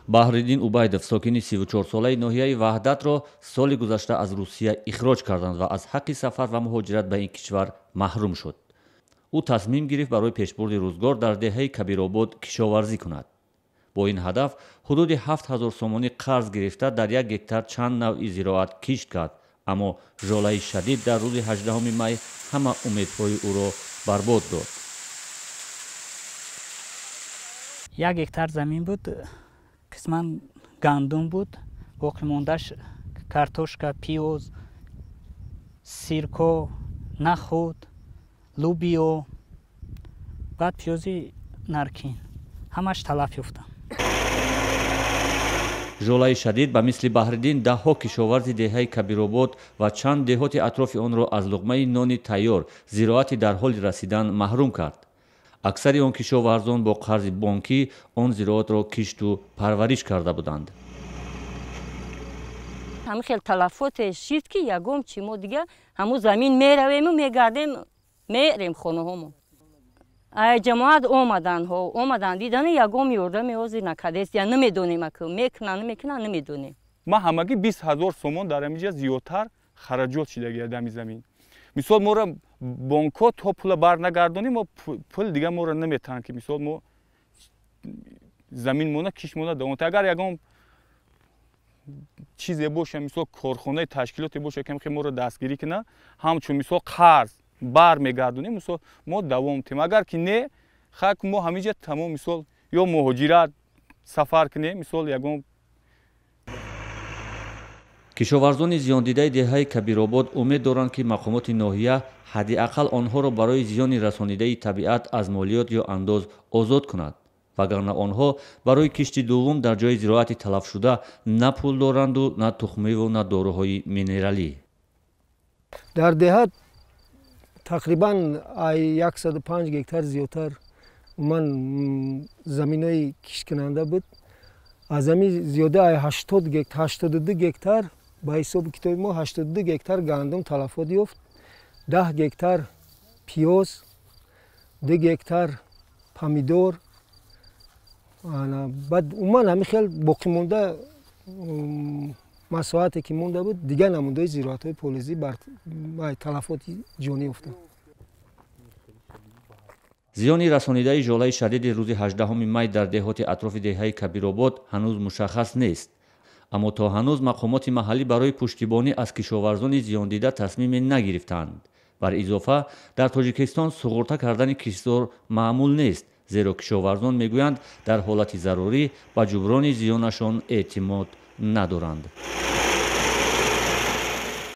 Баҳриддин Убайдов, сокини 34-солаи ноҳияи Ваҳдатро соли гузашта аз Русия ихроҷ карданд ва аз ҳаққи сафар ва муҳоҷират ба ин кишвар маҳрум шуд. Ӯ тасмим гирифт барои пешбурди рӯзгор дар деҳаи Кабиробод кишоварзӣ кунад. Бо ин ҳадаф ҳудуди 7000 сомонӣ қарз гирифта дар як гектар чанд навъи зироат кишт кард, аммо жолаи шадид дар рӯзи 18 май ҳама умедҳои ӯро барбод дод. Як гектар замин буд, қисман гандум буд, боқимондааш картошка, пиёз, сирко, нахуд, лубиё, баъд пиёзи наркин, ҳамаш талаф ёфтам. Жолаи шадид ба мисли Баҳриддин даҳҳо кишоварзи деҳаи Кабиробод ва чанд деҳоти атрофи онро аз луқмаи нони тайёр, зироати дар ҳоли расидан маҳрум кард. Аксари он кишоварзон бо қарзи бонкӣ он зироатро кишту парвариш карда буданд. Ҳамин хел талафоте шид, ки ягон чи мо дига ҳамун замин меравему мегардем, мерем хонаҳомо. Ай ҷамоат омаданҳо, омадан дидани, ягон ёрдаме ҳозир накардест, я намедонем, аку мекунан, намекунан, намедонем. Ман ҳамагӣ 20 000 сомон дар ҳаминҷа зиёдтар хараҷот шидагия дами замин. Мисол, моро бонкҳо то пула бар нагардонем, мо пул дига моро наметаҳанд, ки мисол мо заминмона, киштмона давом. Агар ягон чизе боша, мисол корхонаи ташкилоте боша, ки моро дастгирӣ кунад, ҳамчун мисол қарз бар мегардонем, мисол мо давом тем. Агар ки не, хак мо ҳаминҷа тамом, мисол ё муҳоҷират сафар кунем, мисол ягон. Кишоварзони зиёндидаи деҳаи Кабиробод умед доранд, ки мақомоти ноҳия ҳадди ақал онҳоро барои зиёни расонидаи табиат аз молиёт ё андоз озод кунад, вагарна онҳо барои кишти дуввум дар ҷои зироати талафшуда на пул доранду, на тухмиву, на доруҳои минералӣ. Дар деҳа тақрибан ай 105 гектар зиёдтар умуман заминои кишткунанда буд. Аз ҳамин зиёда ай 82 гектар, ба ҳисоби китоби мо 82 гектар гандум талафот ёфт, 10 гектар пиёз, 2 гектар помидор, баъд умуман ҳамин хел боқимонда масоҳате ки монда буд, дигар намудаи зироатҳои полизӣ бар талафоти ҷонӣ ёфтанд. Зиёни расонидаи жолаи шадиди рӯзи 18 май дар деҳоти атрофи деҳаи Кабиробод ҳанӯз мушаххас нест, аммо то ҳанӯз мақомоти маҳаллӣ барои пуштибонӣ аз кишоварзони зиёндида тасмиме нагирифтанд. Бар изофа, дар Тоҷикистон суғурта кардани киштзор маъмул нест, зеро кишоварзон мегӯянд, дар ҳолати зарурӣ ба ҷуброни зиёнашон эътимод надоранд.